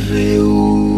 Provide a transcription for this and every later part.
Dirreewood.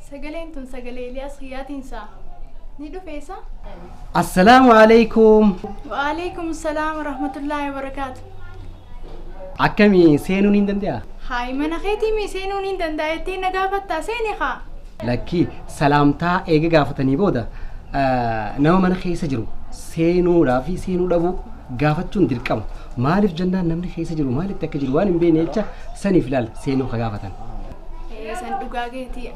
Sagaleen tun sagalee Eliyaas Hiyyaatiinsaa. Ni dhufeessa? Assalaamu alaikum. Waalaikum salaam warahmatullaahi wabarakaatu. Akkamii seenuun hin danda'a? Hayi mana keetii mi seenuun hin danda'a jettee na gaafattaa seeni haa. Lakkii salaamtaa eega gaafatanii booda nama mana keessa jiru seenuudhaa fi seenuu dhabuu gaafachuun dirqama. Maaliif jennaan namni keessa jiru maalitti akka jiru waan hin beekne jecha saniif ilaala seenuu ka gaafatan. San dhugaa keetii.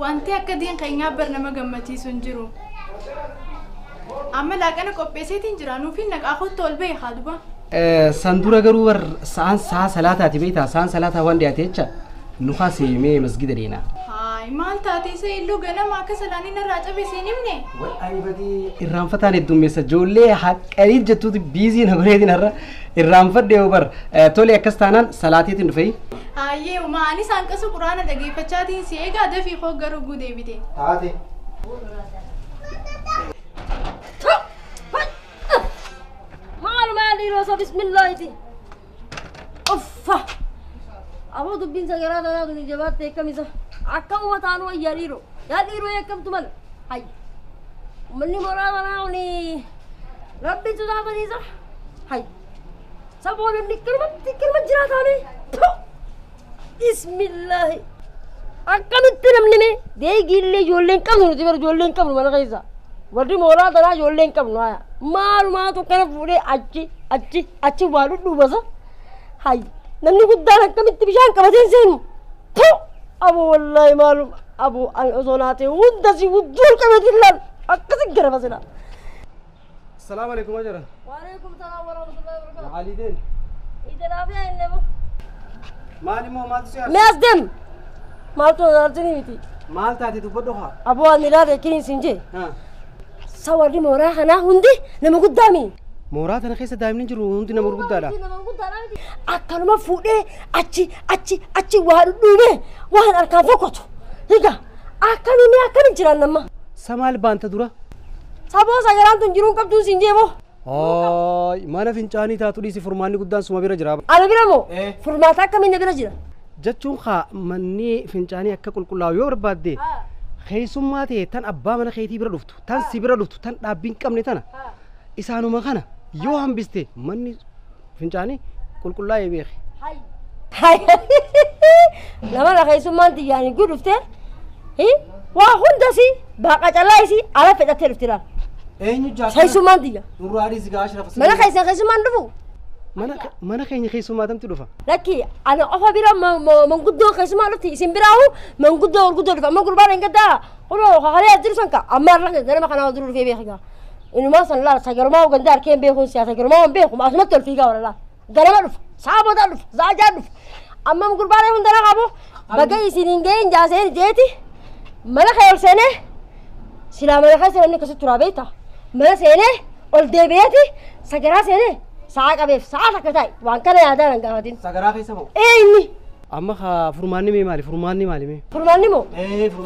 Wanti akka diin keenyaa bar nama gammachiisu hin jiru. Amma laaqana qopheesseetiin jira nuufiin naqaa kottu ol ba'e haa duba. San dura garuu war sa'aan sa'a salaataati beektaa sa'aan salaataa waan dhiyaate jecha nu kaasee masgida deena. Hayi maal taatee isa illuu ganama akka salaaniin irraa cabe siin himne? Ani badii irraanfataan heddummeessa ijoollee haqqanii jettuuti biizii na godheetiin har'a irraanfadhe yoo bar tole akkas taanaan salaateetiin dhufee. Hayyee uma anis hanqasu quraana dhageeffachaatiin si eegaa dafii koo garuu guudee bite. Taate. Maal maal dhiiroo isa bismillaahiti. Uffa. Aboo dubbiin sagaraa tanaa tuni jabaatte akkamisa. Akkamuma taanuu ayyaa dhiiroo. Yaa dhiiroo eekkamtu mala. Hayya. Uummanni mooraa tanaa kuni rabbiin sodaataniisa. Hayya. Saboo namni akkanumatti akkanuma jiraataame. Bismillaahi. Akkamitti namni mee deegiillee ijoollee hin qabnu nuti bara ijoollee hin qabnu mana keessa. Warri mooraa tanaa ijoollee hin qabnu haya. Maalumaatu akkana fuudhee achi achi achi waa dhudhuubasa. Hayya. Namni guddaan akkamitti bishaan qabateen seenu. Aboo wallaahi maaluma aboo ani osoo naatee hunda si hudduu ol qabeetiin laal akkasi gara fasila. Assalaamu alaikum ajara. Waalaikum salaam warahmatullahi wabarakatuh. Maaliideen? Ija laafiyaa hin nebo. Maal immoo maaltu si Mee as deem. Maaltu arjini miti. Maal taate dubbadhu haa? Aboo ani laata kiniin siin jee. Sa warri mooraa kanaa hundi nama guddaa mi. Mooraa tana keessa daa'imni jiru hundi nama gurguddaadha. Akkanuma fuudhee achi achi achi waa dhudhuubee waan harkaan fokkatu. Egaa akkamiin akkamiin jiraan nama? Sa maal baanta dura? Saboo sagalaan tun jiruun qabduun siin jee moo? Haay mana fincaanii taatu dhiisi furmaanni guddaan suma bira jira. Ana bira moo? Furmaata akkamiin na bira jira? Jechuun haa manni fincaanii akka qulqullaa'u yoo barbaadde keessummaa ta'e tan abbaa mana keetii bira dhuftu tan si bira dhuftu tan dhaabbii hin qabne tana isaanuma kana yoo hambiste manni fincaanii qulqullaa'ee beeki. Nama na keessummaan xiyyaanii gudhuftee waa hundasi baaqa callaa isii ala fedhattee dhufti laal. Eenyu jaakana? Keessummaan xiyya. Nurraa dhiisi gaa Ashraf. Mana keessan keessummaan dhufu. Mana keenya keessummaa tamti dhufa. Lakki ana qofa bira manguddoo keessummaa dhufti isin biraahu manguddoo gurguddoo dhufa amma gurbaan hin gaddaa kunoo kakalee as jiru san ka amma har'a ganama kanaa duru dhufee beekaa. Inumaa san laal sagarumaa ganda harkeen beekuun siyaasa sagarumaa waan beeku asumatti ol fiigaa wala laal ganama dhufa sa'a boodaa dhufa sa'a ja'a dhufa Amma gurbaan hundana qabu baga isiniin ga'een jaaseen jeeti mana kee ol seenee silaa mana keessa namni akkasitti turaa beekta. Mana seenee ol deebi'eeti sagaraa seenee sa'a qabeef sa'a takka taa'e waan kana yaadaa nan gaafatin. Sagaraa keessa moo? Ee inni. Amma furmaanni mee maali? Furmaanni maali mee? Furmaanni moo?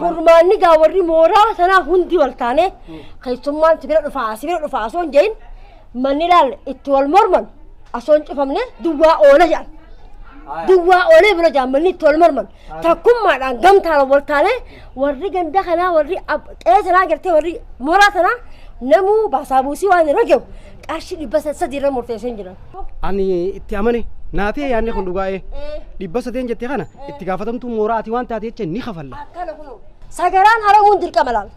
Furmaanni gaa warri mooraa sanaa hundi wal taane keessummaan sibira dhufaa sibira dhufaa osoo hin jedhin manni laal itti wal morman osoo hin cufamne duwwaa oola jedhan. Duwwaa oolee bira jedhan manni itti wal morman takkummaadhaan gamtaan wal taane warri ganda kanaa warri qe'ee sanaa gartee warri mooraa sanaa namuu baasaa buusii waan irra gahu qarshii 300 irra murteessee jiran. Ani itti amane naatee yaadni kun dhugaa'ee 300 jettee kana itti gaafatamtuu mooraa ati waan taate jecha ni kafalla. Akkana kunoo sagaraan haramuun dirqama laal.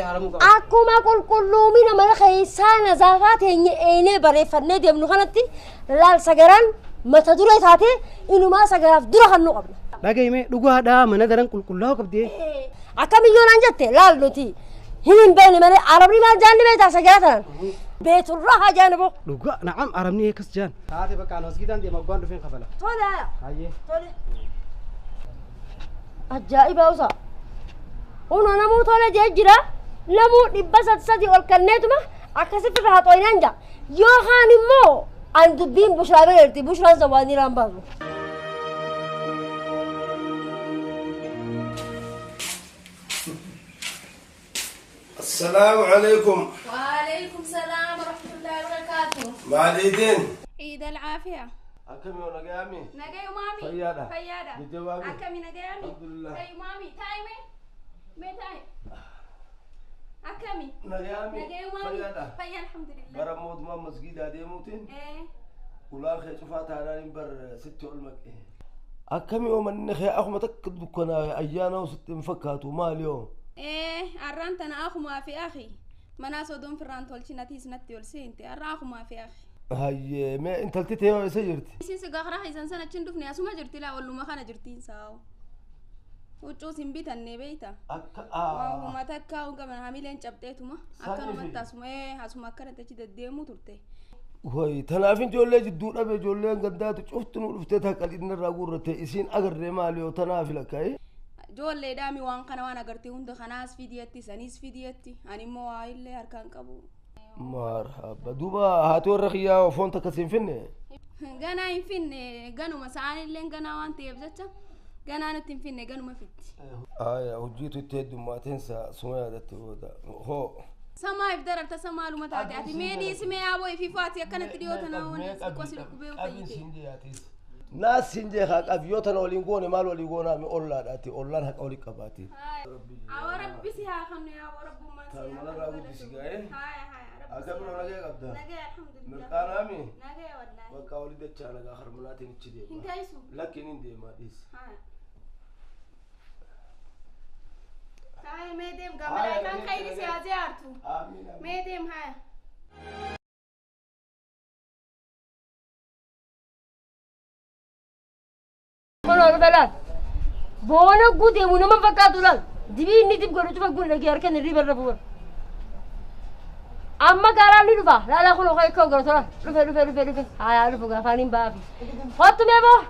Haramuu qaba. Akkuma qulqulluumina mana keessaa nazaafaa teenye eenee bareeffannee deemnu kanatti laal sagaraan mata duree taatee inumaa sagaraaf dura kan nu qabna. Dhaga'ime dhugaadhaa mana daran qulqullaa'uu qabdee. Akkamiyyoo naan jette laal nuti hin beekne malee arabni maal jaanni beektaa sagaraa tanaan. Beeturraa haa jaanni boo. Dhugaa na'am arabni akkas jaan. Taate bakka ani masgiidaan deema abbaan dhufeen kafala. Tole. Hayyee. Tole. Ajaa'iba usa. Uno namuu tole jee jira namuu 300 ol kenneetuma akkasitti irraa haxooyinaan jaa. Yookaan immoo an dubbiin bushaa bira jirti bushaan san waan irraan baasu. السلام عليكم. وعليكم السلام ورحمة الله وبركاته. معليدين. عيد العافية. أكمل نجامي. نجاي مامي. فيادة. فيادة. بجوابي. أكمل نجامي. الحمد لله. أي مامي تايمي. متى؟ أكمل. نجامي. نجاي مامي. فيادة. فيا الحمد لله. برا موت ما مسجد هذه موتين. إيه. ولا خي شوفات أنا بر ست علمك إيه. أكمل يوم النخي أخو ما تكد كنا أيانا وست مفكات وما اليوم. إيه الرانت أنا أخو ما في أخي مناس ودون في الرانت والشي نتيس نتي والسينتي الرا أخو ما في أخي. هاي ما أنت التتي يا سجرتي. سين سجارة هاي سنة تشندفني أسمع جرتي لا ولا ما خنا جرتين ساو. وتشوسين بيت النبيتا. وما تكا وكمان عاملين شبتهما. أكانوا ما تسمع أسمع كرنت تشي تديمو ترتي. هاي تنافين جولة جدور أبي جولة قدات شفت نور فتتها قليل الرجول رتي إسين أجر مالي وتنافي لك هاي. Ijoollee daami waan kana waan agartee hunda kanaas fidiyetti saniis fidiyetti ani immoo waa illee harkaan qabu. Marhaba duuba haati warra kiyyaa foon takka siin finne. Ganaa hin finne ganuma sa'aan illee ganaa waan ta'eef jecha ganaa nutti hin finne ganuma fitti. Aya hojiitu itti heddummaateen suma yaadatte booda hoo. Samaaf dararta samaaluma taate ati mee dhiisi mee yaaboo ifi faati akkanatti dhiyoo tana waan qosi dhukkubee fayyite. ناس سنجي خاك أبيوتنا ولينقوني مال ولينقونا من الله داتي الله حق أولي قباتي. أو ربي سها خمني يا رب ما سها. تمام أنا راوي بسجاي. هاي هاي ربي. أكمل ولا جاي قبضة. نجاي الحمد لله. مرقانامي. نجاي والله. وكاولي دتش أنا آخر مناتي نتشدي. إنت أيسو. لكن إندي ما ديس. هاي. هاي ميدم قبل كان خير سيازيارتو. آمين. ميدم هاي. Kun boona guuteemu nama fakkaatu laal dibii inni dib godhu cufa guun dhagee harka inni riba irra bu'uura. Amma gaaraan ni dhufa laalaa kun okaa akka gara tola dhufe dhufe dhufe dhufe hayaa dhufu gaafaan hin baafi. Hottu mee boo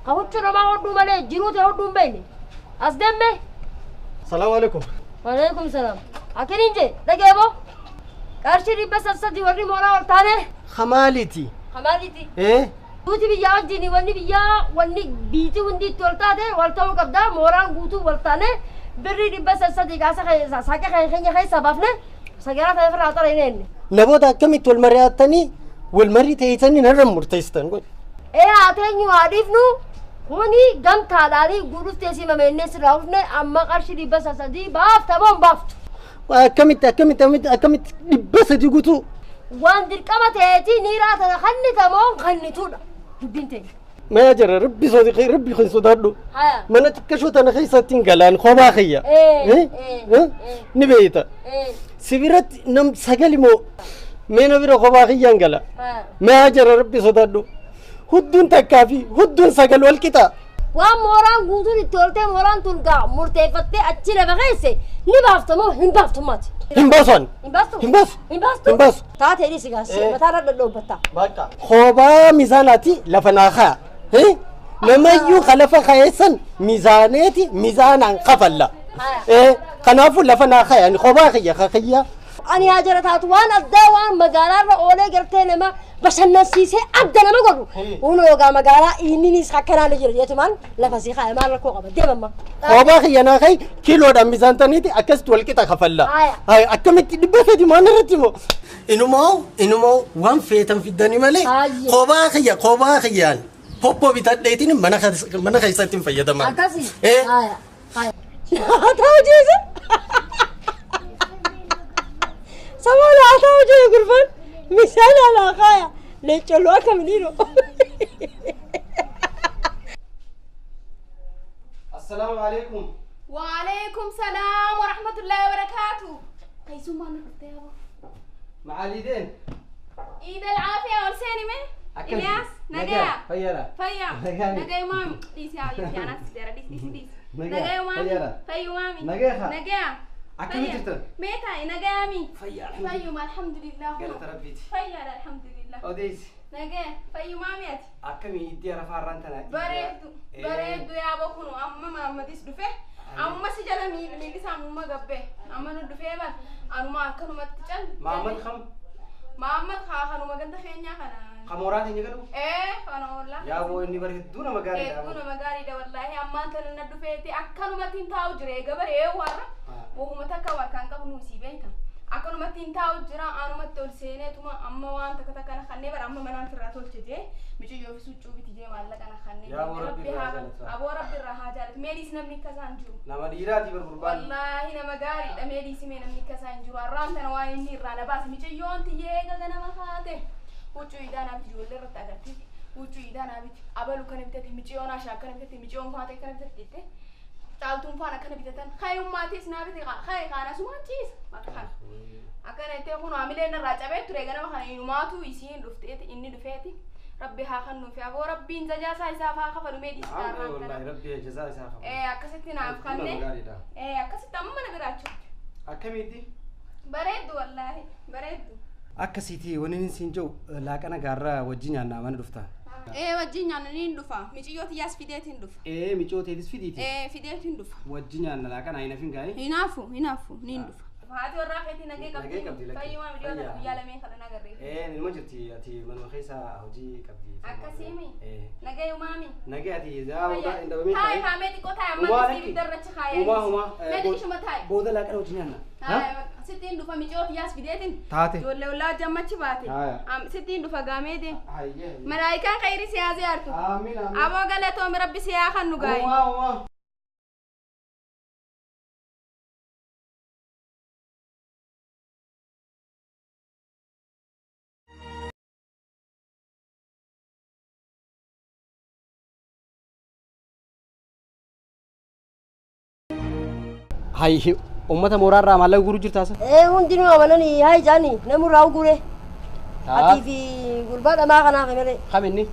ka huccuu namaa hodhuu malee jiruu ta'e hodhuu hin beekne as deemme. Salaamu alaikum. Waalaikum salaam. Akkiniin jee dhagee boo qarshii 300 warri mooraa ol taane. Hamaaliiti. Hamaaliiti. Ee. Duuti biyyaa wajjin wanni biyyaa wanni biitii hundi itti wal taate wal ta'uu qabda mooraan guutuu wal taane birrii 300 kaasa saqa keenya keessa baafne sagaraa ta'e irraa xara hin enne. Namoota akkamitti wal mari'attanii wal marii ta'itanii narra murteessitan godhe. Ee haa teenyu haa dhiifnu kuni gamtaadhaanii guutuuf simame inni sirraa dhufne amma qarshii 300 baafta moo hin baaftu. Akkamitti akkamitti akkamitti 300 guutuu. Waan dirqama ta'eeti niiraa tana kannitamoo kannituudha. Dubbiin ما جرى ربي صديقي ربي خن صدادو ما نتكشو تنا خيساتين قالان خبا خيا إيه نبيتا سبيرت نم سجل مو مين بيرو خبا خيا قالا ما جرى ربي صدادو هدون تكافي هدون سجل والكتا وموران غوتون تولتي موران تلقى مرتفتي أتشيله بغيسي نبافتمو هنبافتمات هنباسون هنباستو هنباس هنباس تاتي لي سيغاس متى رد دوبتا باكا خوبا ميزاناتي لفناخا هي Namayyuu lafa kayeessan miizaaneeti miizaanaan kafalla. Kanaafuu lafa naa kayan kophaa kiyya kiyya. Ani haa jara taatu waan addaa waan magaalaarra oolee gartee nama bashannansiisee adda nama godhu. Uno yookaan magaalaa inninis akkanaan jira jechumaan lafa sii kaaya maal rakkoo qaba deemamma. Kophaa kiyya naa kayi kiiloodhaan miizaantaniiti akkasitti wal qixa kafalla. Akkamitti dhibba feeti maal irratti moo? Inumaa waan feetan fiddanii malee kophaa kiyyaan poppoo bitadheetiin mana keessatti hin fayyadaman. Akkasii. Haa ta'u jeesa. Samoon haa ta'u jee gurbaan misaan alaa kaaya leencoo akkam niiro. Assalaamu alaikum. Wa alaikum salaam wa rahmatullahi wa barakaatuh. Keessummaan dhuftee yaa Macaalideen. Iid al-caafiya ol seeni mee? Ilyas, nagaya. Fayyara. Fayya. Nagaya maami. Dhiisi haa yoo anaas jara dhiisi dhiisi. Nagaya maami. Fayyu maami. Nagaya. Nagaya. Akkami jirtan? Mee taa'i nagayaami. Fayya. Fayyuma alhamdulillah. Galata rabbiiti. Fayyaadha alhamdulillah. Odeessi. Nagaya. Fayyu maami ati. Akkami iddii arafaa irraan tana. Bareeddu. Bareeddu yaa bokunu amma Mahammadis dhufe. Amma si jala miilli isaa amma gabbee. Amma nu dhufee bar anuma akkanumatti cal. Mahammad kam? Mahammad haa kanuma ganda keenyaa kana. Kamooraa teenya galu? Kana oollaa. Yaa boo inni bar hedduu nama gaariidha. Hedduu nama gaariidha wallaahi ammaan tana na dhufeeti akkanumatti hin taa'u jira eega baree warra. Wahuma takka warkaan qabu nuusii beekta. Akkanumatti hin taa'u jira anumatti ol seeneetuma amma waan takka takka na kannee bara amma manaan firraa tolche jee miiciyyoo fi succuu biti jee maallaqa na kannee. Aboo rabbi irraa haa jaalatu meediis namni akka isaan jiru. Nama dhiiraati bar gurbaan. Wallaahi nama gaariidha meediis mee namni akka isaan jiru har'aan tana waan inni irraa na baase miiciyyoon tiyyee eega ganama haate. Huccuu idaa naa biti ijoollee irratti agarsiise. Huccuu idaa naa biti abalu kana bitate miiciyyoon ashaa kana bitate miiciyyoon faatee kana bitate jettee caaltuun faana kana bitatan kaayummaatis naa bite kaaye kaana sumaan ciisa bakka akkana jettee kun haamileen irraa cabee ture ganama kana inumaatu isiin dhufteeti inni dhufeeti rabbi haa kennuufi aboo rabbiin jazaa isaaf haa kafalu mee dhiistaa Wallaahi rabbi jazaa isaa kafalu. Akkasitti naaf kanne akkasitti amma mana biraachuu. Akkamitti? Bareeddu wallaahi bareeddu. Akkasiiti wanni inni siin jiru laaqana gaarraa wajjin nyaannaa mana dhufta. Wajjin nyaanna ni dhufa. Miiciyyoo tiyyaas fideetiin dhufa. Miiciyyoo teetis fidiiti. Fideetiin dhufa. Wajjin nyaanna laaqana hin hafin gaa'ee. Hinaafu ni dhufa. Haati warraa keetii nagee qabdi. Fayyuma miidiyoo kana guyyaa lameen kana nagarree. Nima jirti ati manuma keessa hojii qabdi. Akkasiimi. Nagee umaami. Nagee ati zaawudha hin dhabamee. Taayi kaamee xiqqoo taayi amma siif darrachi kaayee. Humaa. Mee xiqqishuma taayi. Booda laaqana wajjin nyaanna. Sittiin dhufa miiciyyoo tiyyaas fideetiin. Taate. Ijoollee ollaa jammachi baate. Sittiin dhufa gaamee deem. Malaayikaan khayri si haa ziyaartu. Amiin amiin. Aboo galatoomi rabbi si haa kennu gaa'e. Humaa. Hai uummata mooraarraa maallaqa guuruu jirtaasa? Hundinuu amananii haa ijaani namurraa guure. Atii fi gurbaa dhamaa kanaaf malee. Kam inni?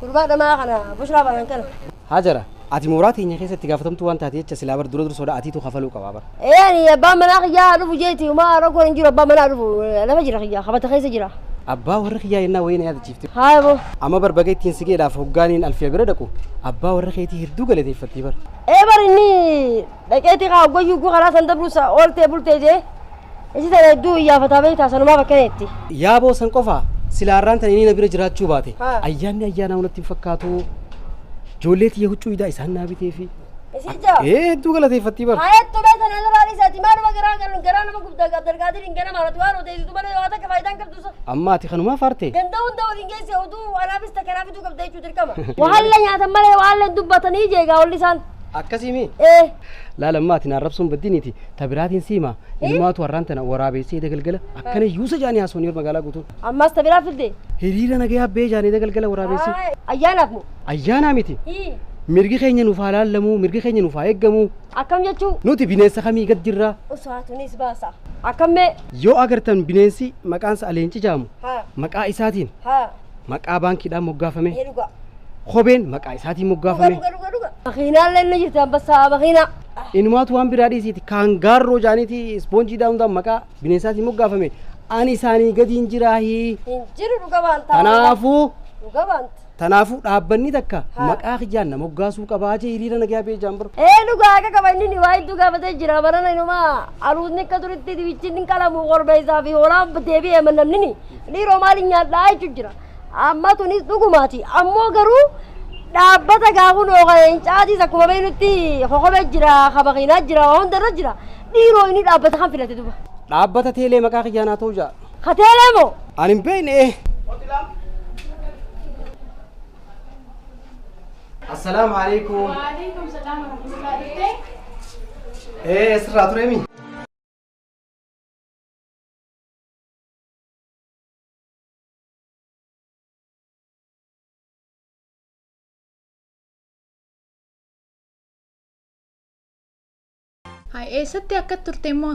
Gurbaa dhamaa kana bushnaa banan kana. Haa jara ati mooraa teenya keessatti gaafatamtuu waan taate jecha silaa bar dura dursoodha atiitu kafaluu qabaa bar. Ani abbaan manaa kiyyaa dhufu jeeti homaa rakkoon hin jiru abbaan manaa dhufu lafa jira kiyyaa qabata keessa jira. Abbaa warra kiyyaa yennaa wayii na yaadachiifte. Haa boo. Amma barbaga ittiin si geedhaaf hoggaaniin alfiya bira dhaqu abbaa warra keetii hedduu galateeffattii bar. Bar inni dhaqeetii kaa hoggayyuu guu karaa san dabruusa ooltee bultee jee isi tana hedduu iyyaafataa beektaa sanumaa bakka itti. Yaaboo san qofaa silaarraan tana inni na bira jiraachuu baate ayyaanni ayyaana hunatti hin fakkaatu ijoollee tiyya huccuu idaa isaan naa biteefi. Hedduu galateeffattii bar. Hayattu beektan irraa dhiisaati maaluma garaa garaa nama gubdaa Abdelqaadir hin gana maalatu waan odeessitu malee waan takka faayidaan qabdu sa. Amma ati kanumaa faarte. Ganda hunda waliin geesse oduu anaafis takka naaf fituu qabda jechuu dirqama. Waalla nyaatan malee waalla hin dubbatanii jeegaa olli isaan. Akkasiimi. Laala ati naan rabsuun baddiniiti tabiraatiin siima ilmaatu warraan tana waraabeessee galgala akkana yuusa jaanii haasawanii magaalaa guutuun. Ammas tabiraa fidde. Hiriira nagayaa bee jaanii galgala waraabeessee. Ayyaanaaf moo? Ayyaanaa miti. Mirgi keenya nuuf haa laallamuu mirgi keenya nuuf haa eeggamuu. Akkam jechuu? Nuti bineensa kamii gad jirra. Usaatunis baasa. Akkam mee? Yoo agartan bineensi maqaansa aleenci jaamu. Maqaa isaatiin. Maqaa baankiidhaan moggaafame. Kopheen maqaa isaatiin moggaafame. Makiinaallee ni jirti ambassaa makiinaa. Inumaatu waan biraa dhiisiiti kaangaarroo jaaniiti ispoonjiidhaan hundaan maqaa bineensaatiin moggaafame. Ani isaanii gadi hin jiraahi. Hin jiru dhuga baanta. Kanaafuu. Dhuga baanta. Tanaafuu dhaabbanni takka maqaa kiyyaan nama moggaasuu qabaa jee hiriira nagaa bee jaan bara. Ee dhugaa akka qaba inni waa hedduu gaafatee jira barana inuma aruusni akka turitti dibichi ni qalamu korbeessaa fi hoolaan deebi'ee namni dhiiroo maaliin nyaadhaa jechuun jira. Amma tunis dhugumaati ammoo garuu dhaabbata gaafuun yookaan caatiis akkuma beeknutti kokobee jira kabaqiinaa jira waa hundarra jira dhiiroo inni dhaabbata kan filate duba. Dhaabbata teelee maqaa kiyyaan haa ta'u jaa. Ka teelee moo? Ani hin beekne. السلام عليكم. وعليكم السلام ورحمة الله وبركاته. ايه سرعة تريمي. هاي ايه ستي أكد ترتيمو.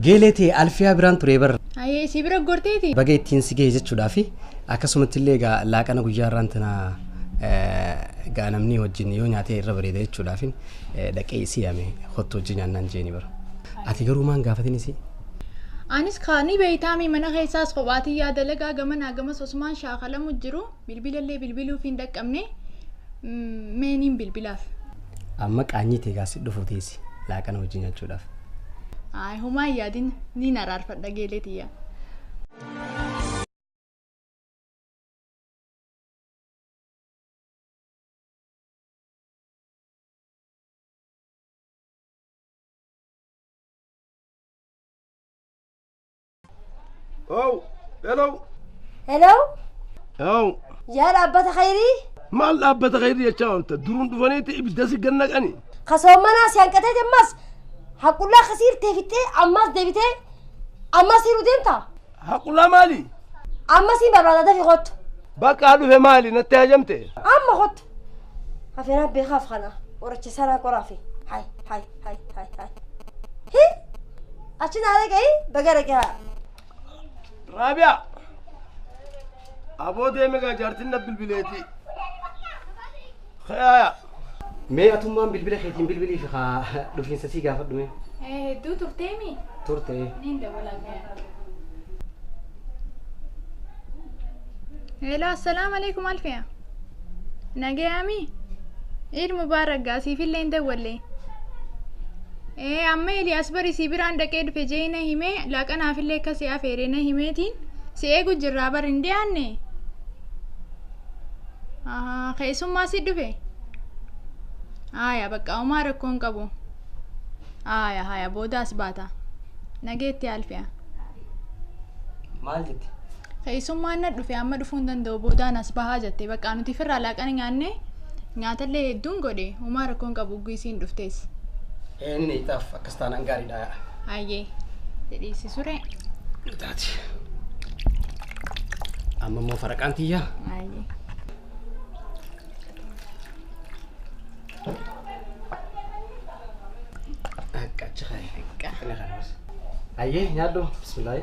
Geeletee Alfiyaa biraan ture barra. Hayyee isii bira gorteeti. Baga ittiin si ga'e jechuudhaafi akkasumatti illee egaa laaqana guyyaa irraan tana egaa namni wajjin yoo nyaatee irra bareeda jechuudhaafin dhaqee isii yaame kottu wajjin nyaannaan jeeni bara. Ati garuu maan gaafatin isii? Anis kaanii beeytaami mana keessaas kophaatii yaa dalagaa gamanaa gamas osumaan shaakalamu jiru bilbilallee bilbiluuf hin dhaqqabne meeniin bilbilaaf. Amma qaanyii ta'e gaasi dhufu teessi laaqana wajjin nyaachuudhaaf. Ay, homaa hin yaadin niin araarfadha geeleetiyya. Oh, hello. Hello. Oh. Yaa dhaabbata khayrii? Maal dhaabbata khayrii jechaa oolta? Duruun dhufaniiti ibidda si gannaqani. Kasoommanaa si hanqatee jammas haqullaa kasiir teefittee ammas deebitee ammas hiruu deemta? Haqullaa maali? Ammas hin barbaada dafii kottu. Bakka dhufe maali natti hajamte? Amma kottu. Hafeenaa beekaaf kana qoricha sanaa qoraafi. Hay hay hay hay hay. Hi achi naa dhaqee baga dhaqee haa. Rabia. Aboo deeme gaa jaartiin na bilbileeti. Khayaaya. Mee atummaan bilbila keetiin bilbilii fi haa dhufiinsa sii gaafadhu mee? Hedduu turteemi? Turte. Niin dabalaa. Hello, assalaamu alaikum Alfiya. Nagayaami? Eid Mubarak gaa siifillee hin dawwalle. Amma Eliyaas bari sii biraan dhaqee dhufe jee na himee laaqanaafillee akka si afeeree na himeetiin si eegu jirraa bari hin dhiyaanne. Keessummaa si dhufe? Aya bakka homaa rakkoo hin qabu. Aya haya boodaas baata. Nageetti Alfiya. Maal jette? Keessummaan na dhufe amma dhufuu hin danda'u boodaan as bahaa jette bakka nuti firraa laaqana nyaanne nyaatallee hedduun godhe homaa rakkoo hin qabu isiin dhuftees. Inni itaaf akkas taanaan gaariidha. Hayyee jedhiisi suree. Taati. Amma immoo faraqaan tiyyaa. Hayyee. Akka achi ka'e. Hayyee nyaadhu bismillaahi.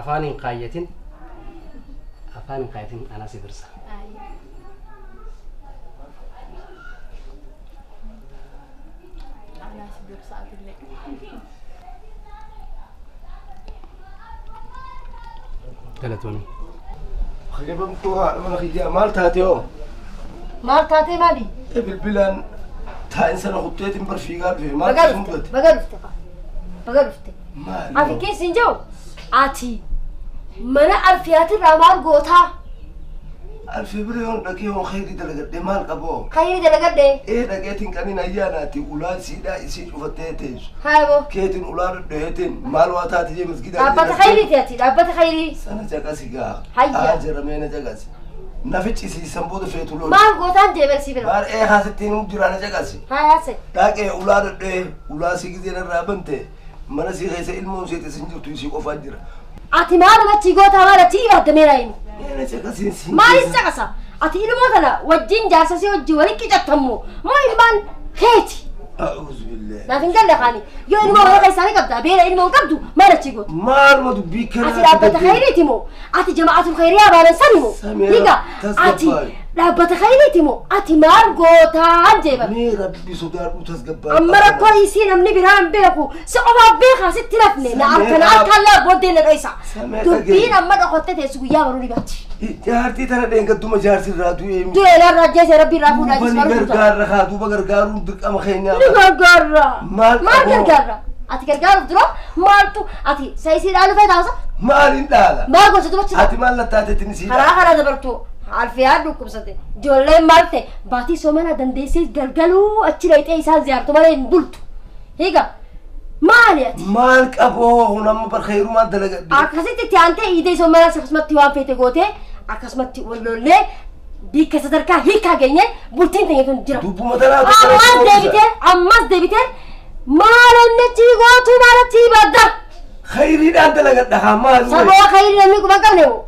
Afaan hin kaayyatin. Afaan hin kaayyatin anaa si dursa. Anaa si dursa atillee. Galatoonni. Kabajamtuu haadha mana kiyyaa maal taate hoo? Maal taatee maali? Bilbilaan taa'insa na kutteetiin bar fiigaa dhufe maal Baga si dhufte. mudate? Baga dhufte. Baga dhufte. Maali? Afi keessa hin jiru ati mana Alfiyaatirraa maal gootaa? Alfii bira yoon dhaqee yoon khayrii dalagadhee maal qaboo? Khayrii dalagadhee? Ee dhaqeetiin qaniin ayyaanaati ulaa isiidhaa isii cufattee teessu. Haa boo. Keetiin ulaa dhodhoheetiin maal waa taate jee masgidaa. Dhaabbata khayriiti ati dhaabbata khayrii. Sana caqasi gaa. Hayya. Haa jaramee na caqasi. Nafichisiisan booda feetu loolu. Maal gootaan jee beeksii bira? Baar ee haasittiin jira na caqasi. Haa haase. Dhaqee ulaa dhodhohee ulaa sii gizeen irraa bante mana sii keessa ilmoon seete sin jirtu isii qofaa jira. Ati maaluma achii gootaa maal achii ibaaddameera inni? Mee na caqasiin siin. Maalis caqasa? Ati ilmoo tana wajjin jaarsa si wajjin walitti qicattammoo moo ilmaan keeti? A'uuzu billahi. Naaf hin galle kaani. Yoo ilmoo mana keessaanii qabda beela ilmoo hin qabdu maal achii goota? Maaluma dubbii kanaa Ati dhaabbata khayriiti moo? Ati jama'atul khayriyaa baanan sani moo? Sameera, Higa ati tasgabbaa'e. Dhaabbata khayriiti moo ati maal gootaa jeeba. Mee rabbi sodaadhu tasgabbaa. Amma rakkoo isii namni biraan beeku si qofaaf beekaa sitti nafne na harkaan harkaan laa booddee na dhoysa. Dubbiin amma dhokottee teessu guyyaa baruu ni baatti. Jaartii tana dheengadduma jaarsi irraa du'ee. Du'ee narraa ajjeese rabbi irraa fuudhaa jis baruu. Duuba ni gargaarra haa duuba gargaaruun dirqama keenyaa. Ni gargaarra. Maal gargaarra? Ati gargaaruuf dura maaltu ati saayisii dhaalu feetaasa? Maaliin dhaala? Maal gosa dubachi? Ati maal lattaateetiin isii dhaala? Karaa karaa dabartuu. Alfiyaa dhukkubsate ijoolleen maal ta'e baatii soomana dandeessee galgaluu achi dhaqxee isaan ziyaartu malee hin bultu. Hiika maali ati? Maal qaboo kun amma barkeerumaan dalagadhe. Akkasitti itti aantee iidee soomana akkasumatti waan feete gootee akkasumatti wal lollee bikka sadarkaa hiikaa geenye bultiin ta'e tun jira. Dubbuma tanaa Ammas deebitee maal inni achi gootu maal achi badda? Khayriidhaan dalagadha haa maal? Sababa khayrii namni quba qabne hoo?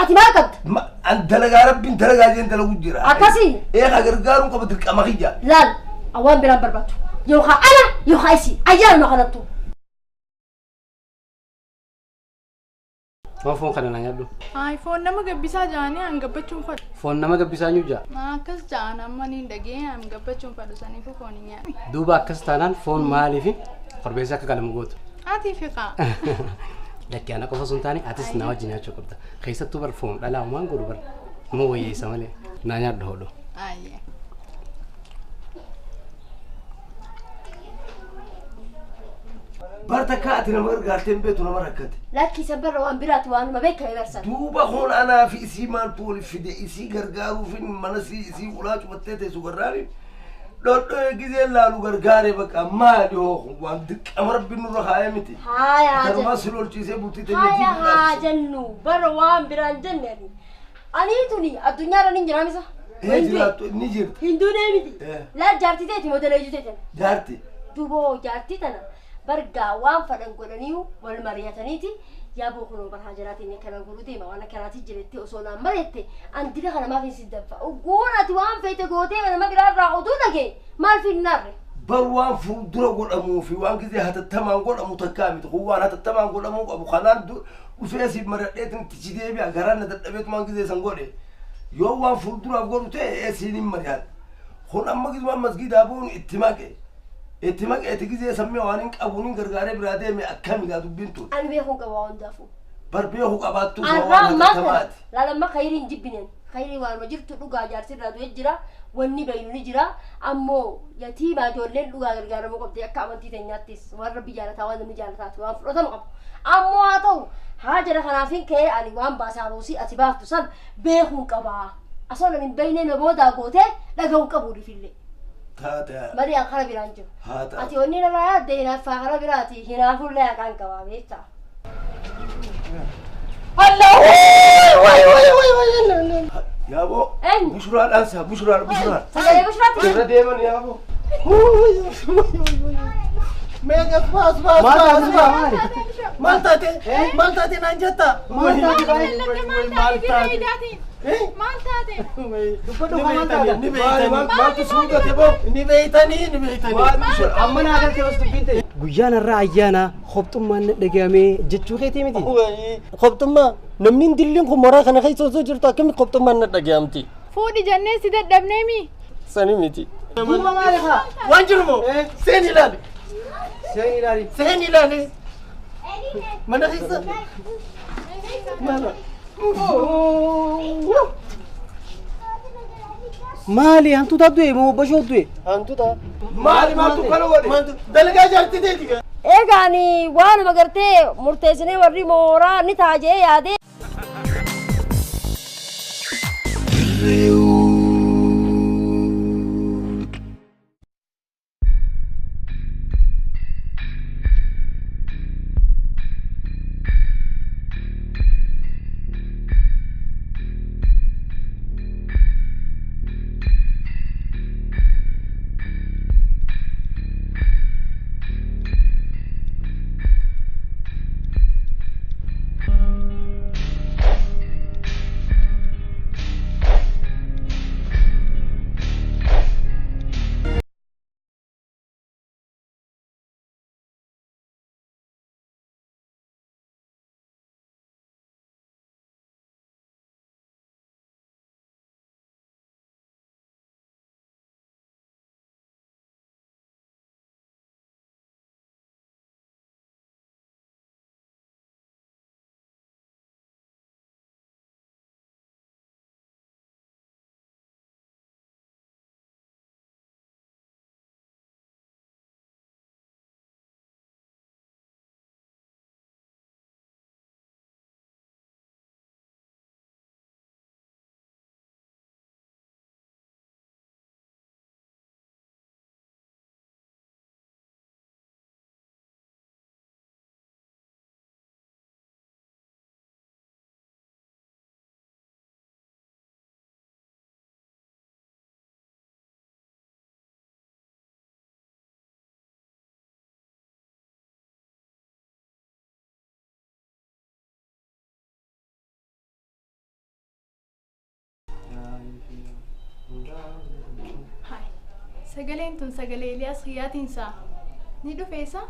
Ati maal qabda? An dalagaa rabbiin dalagaa jeen dalagu jira. Akkasii? Haa gargaaruun qaba dirqama kiyya. Laal awwaan biraan barbaadu. Yookaan ana yookaan isii ayyaanuma kanattu. Waan foon kana na nyaadhu. Ay foon nama gabbisaa jaanii an gabbachuun fadhu. Foon nama gabbisaa nyu jaa? Akkas jaan amma niin dhagee an gabbachuun fadhu saniifuu foon hin nyaadhu. Duuba akkas taanaan foon maaliifi korbeessa akka qalamu gootu? Ati fiqa. Lakki ana qofa sun taane atis na wajjin nyaachuu qabda. Keessattuu bar foon dhalaa waan godhu bar nama wayyeessa malee naa nyaadhu hodhu. Ayyee. Bar takka ati nama gargaartee hin beektu nama rakkate. Lakki isa barra waan biraati waanuma beekame barsan. Duuba kun anaa fi isii maaltu waliif fide isii gargaaruuf mana isii ulaa cufattee teessu garraaniin. Dhodhoo gisee laalu gargaaree bakka maali hoo waan dirqama rabbiin nurra kaa'ee miti. Haaya. Tanumaa si lolchiisee bultii ta'e Haaya haa jennu bara waan biraan jenne ani. Ani tuni addunyaarra ni jira misa. Ee jiraattu ni jirti. Hinduunee miti. Laal jaartii teeti moo dalayyuu teetan. Jaarti. Duboo jaartii tana bargaa waan fadhan godhanii wal mari'ataniiti. Yaa bokunoo barhaa jiraatiin kana godhu deema waan akkanaati jiretti osoo naan mari'atte an dila kana maaf hin siddanfa. Oggoon ati waan feete gootee nama biraarraa oduu dhagee maal finnaarre. Bar waan fuuldura godhamuu fi waan gisee hatattamaan godhamu takkaa miti kun waan hatattamaan godhamuu qabu kanaan dhufee si mari'adheetiin tichi deebi'a garaan na dadhabeetumaan gisee san godhe yoo waan fuulduraaf godhu ta'e siin hin mari'an. Kun amma gisumaan masgiidaa bu'uun itti maqe. Itti maqeeti gisee sammee waan hin qabuun hin gargaaree biraa deeme akkami gaa dubbiin tun. Ani beekuu qaba waan hundaafuu. Bar beekuu qabaattu waan hatattamaati. Laalamma khayrii hin jibbineen. Khayrii waanuma jirtu dhugaa jaarsi irraa du'e jira wanni baynu ni jira ammoo yatiimaa ijoolleen dhugaa gargaaramuu qabdi akka amantii teenyaattis waan rabbi jaalataa waan namni jaalataati waan fudhatamu qabu. Ammoo haa ta'u haa jara kanaafin ka'ee ani waan baasaa buusii ati baaftu san beekuun qabaa. Asoo namni hin beekne na boodaa gootee dhaga'uun qabu dhifillee. Malee an kana biraan jiru. Ati onni narraa yaadde hinaaffaa kana biraati hinaafullee haqaan qabaa beektaa. Allah! Way way way way! Yaaboo! Bushuraadhaan saa bushuraadha bushuraadha. Sagalee bushuraatti? Irra deeman yaaboo. Mee asuma asuma asuma asuma. Maal taate? Maal taate naan jetta? Maal taate? Maal taate? Maal taate? Ni beeytanii. Maaltu suudhate boo? Ni beeytanii ni beeytanii. Amma naa galtee bas dubbiin ta'e. Guyyaan irraa ayyaana qobxummaan dhagahame jechuu keetii miti. Qobxummaa namni dilliin kun mooraa kana keessa osoo jirtu akkamitti qobxummaan na dhagahamti? Fuudhi jennee si dadhabneemi. Sani miti. Duuba maali haa? Waan jiru moo? Seen ilaali. Seen ilaali. Seen ilaali. Mana keessa. Mana. Maali hantuuta du'e moo bashoo du'e? Hantuuta. Maali maaltu kana godhe? Maaltu dalagaa jaartii teeti gaa. Egaa ani waanuma gartee murteessinee warri mooraa ni ta'a jee yaadee. Sagaleen tun sagalee Eliyaas Kiyyaatiin saa. Ni dhufeessa?